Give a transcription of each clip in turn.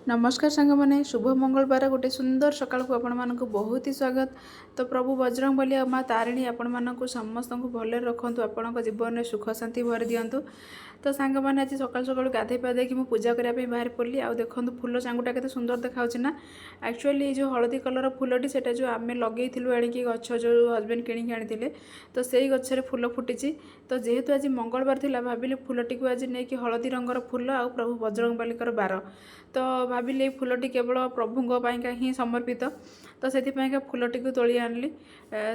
ନମସ୍କାର ସାଙ୍ଗମାନେ, ଶୁଭ ମଙ୍ଗଳବାର। ଗୋଟେ ସୁନ୍ଦର ସକାଳକୁ ଆପଣମାନଙ୍କୁ ବହୁତ ହି ସ୍ୱାଗତ। ତ ପ୍ରଭୁ ବଜରଙ୍ଗବଲି ଆଉ ମା ତାରିଣୀ ଆପଣମାନଙ୍କୁ ସମସ୍ତଙ୍କୁ ଭଲରେ ରଖନ୍ତୁ, ଆପଣଙ୍କ ଜୀବନରେ ସୁଖ ଶାନ୍ତି ଭରି ଦିଅନ୍ତୁ। ତ ସାଙ୍ଗମାନେ, ଆଜି ସକାଳୁ ସକାଳୁ ଗାଧୋଇ ପାଧେଇକି ମୁଁ ପୂଜା କରିବା ପାଇଁ ବାହାରି ପଡ଼ିଲି। ଆଉ ଦେଖନ୍ତୁ, ଫୁଲ ଚାଙ୍ଗୁଟା କେତେ ସୁନ୍ଦର ଦେଖାଯାଉଛି ନା? ଆକ୍ଚୁଆଲି ଏଇ ଯେଉଁ ହଳଦୀ କଲର ଫୁଲଟି, ସେଇଟା ଯେଉଁ ଆମେ ଲଗେଇଥିଲୁ ଆଣିକି ଗଛ, ଯେଉଁ ହଜବେଣ୍ଡ କିଣିକି ଆଣିଥିଲେ, ତ ସେଇ ଗଛରେ ଫୁଲ ଫୁଟିଛି। ତ ଯେହେତୁ ଆଜି ମଙ୍ଗଳବାର ଥିଲା, ଭାବିଲି ଫୁଲଟିକୁ ଆଜି ନେଇକି, ହଳଦୀ ରଙ୍ଗର ଫୁଲ ଆଉ ପ୍ରଭୁ ବଜରଙ୍ଗବଲିଙ୍କର ବାର, ତ ଭାବିଲି ଏଇ ଫୁଲଟି କେବଳ ପ୍ରଭୁଙ୍କ ପାଇଁକା ହିଁ ସମର୍ପିତ। ତ ସେଥିପାଇଁକା ଫୁଲଟିକୁ ତୋଳି ଆଣିଲି।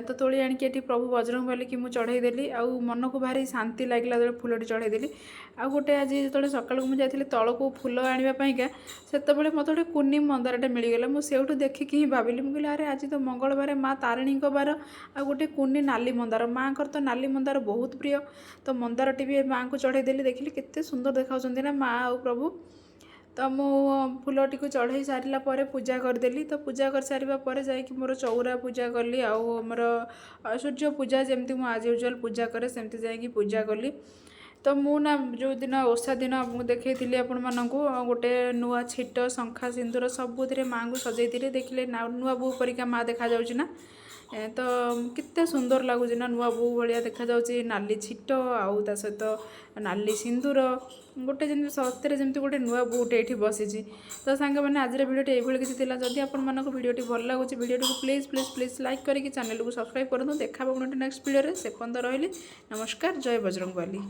ତ ତୋଳି ଆଣିକି ଏଠି ପ୍ରଭୁ ବଜରଙ୍ଗବଲିକି ମୁଁ ଚଢ଼େଇ ଦେଲି ଆଉ ମନକୁ ଭାରି ଶାନ୍ତି ଲାଗିଲା ଯେତେବେଳେ ଫୁଲଟି ଚଢ଼େଇ ଦେଲି। ଆଉ ଗୋଟେ ଆଜି ଯେତେବେଳେ ସକାଳକୁ ମୁଁ ଯାଇଥିଲି ତଳକୁ ଫୁଲ ଆଣିବା ପାଇଁକା, ସେତେବେଳେ ମୋତେ ଗୋଟେ କୁନି ମନ୍ଦାରଟେ ମିଳିଗଲା। ମୁଁ ସେଇଠୁ ଦେଖିକି ହିଁ ଭାବିଲି, ମୁଁ କହିଲି, ଆରେ, ଆଜି ତ ମଙ୍ଗଳବାର, ମା ତାରିଣୀଙ୍କ ବାର, ଆଉ ଗୋଟେ କୁନି ନାଲି ମନ୍ଦାର। ମାଆଙ୍କର ତ ନାଲି ମନ୍ଦାର ବହୁତ ପ୍ରିୟ। ତ ମନ୍ଦାରଟି ବି ମାଆଙ୍କୁ ଚଢ଼େଇ ଦେଲି। ଦେଖିଲି, କେତେ ସୁନ୍ଦର ଦେଖାଯାଉଛନ୍ତି ନା ମା ଆଉ ପ୍ରଭୁ? ତ ମୁଁ ଫୁଲଟିକୁ ଚଢ଼େଇ ସାରିଲା ପରେ ପୂଜା କରିଦେଲି। ତ ପୂଜା କରିସାରିବା ପରେ ଯାଇକି ମୋର ଚଉରା ପୂଜା କଲି ଆଉ ଆମର ସୂର୍ଯ୍ୟ ପୂଜା, ଯେମିତି ମୁଁ ଆଜ୍ ୟୁଜୁଆଲ୍ ପୂଜା କରେ, ସେମିତି ଯାଇକି ପୂଜା କଲି। ତ ମୁଁ ନା ଯେଉଁଦିନ ଓଷା ଦିନ ମୁଁ ଦେଖେଇଥିଲି ଆପଣମାନଙ୍କୁ, ଗୋଟେ ନୂଆ ଛିଟ, ଶଙ୍ଖା, ସିନ୍ଦୁର ସବୁଥିରେ ମାଆଙ୍କୁ ସଜେଇଥିଲି। ଦେଖିଲେ ନା, ନୂଆ ବୋହୂ ପରିକା ମା ଦେଖାଯାଉଛି ନା? ତ କେତେ ସୁନ୍ଦର ଲାଗୁଛି ନା? ନୂଆ ବୋହୂ ଭଳିଆ ଦେଖାଯାଉଛି। ନାଲି ଛିଟ ଆଉ ତା ସହିତ ନାଲି ସିନ୍ଦୁର, ଗୋଟେ ଯେମିତି ସତରେ ଯେମିତି ଗୋଟେ ନୂଆ ବୋହୂଟେ ଏଇଠି ବସିଛି। ତ ସାଙ୍ଗମାନେ, ଆଜିର ଭିଡ଼ିଓଟି ଏଇଭଳି କିଛି ଥିଲା। ଯଦି ଆପଣମାନଙ୍କୁ ଭିଡ଼ିଓଟି ଭଲ ଲାଗୁଛି, ଭିଡ଼ିଓଟିକୁ ପ୍ଲିଜ୍ ପ୍ଲିଜ୍ ପ୍ଲିଜ୍ ଲାଇକ୍ କରିକି ଚ୍ୟାନେଲକୁ ସବସ୍କ୍ରାଇବ୍ କରନ୍ତୁ। ଦେଖା ହେବ ଗୋଟେ ନେକ୍ସଟ ଭିଡ଼ିଓରେ। ସେ ପର୍ଯ୍ୟନ୍ତ ରହିଲି, ନମସ୍କାର, ଜୟ ବଜରଙ୍ଗବଲି।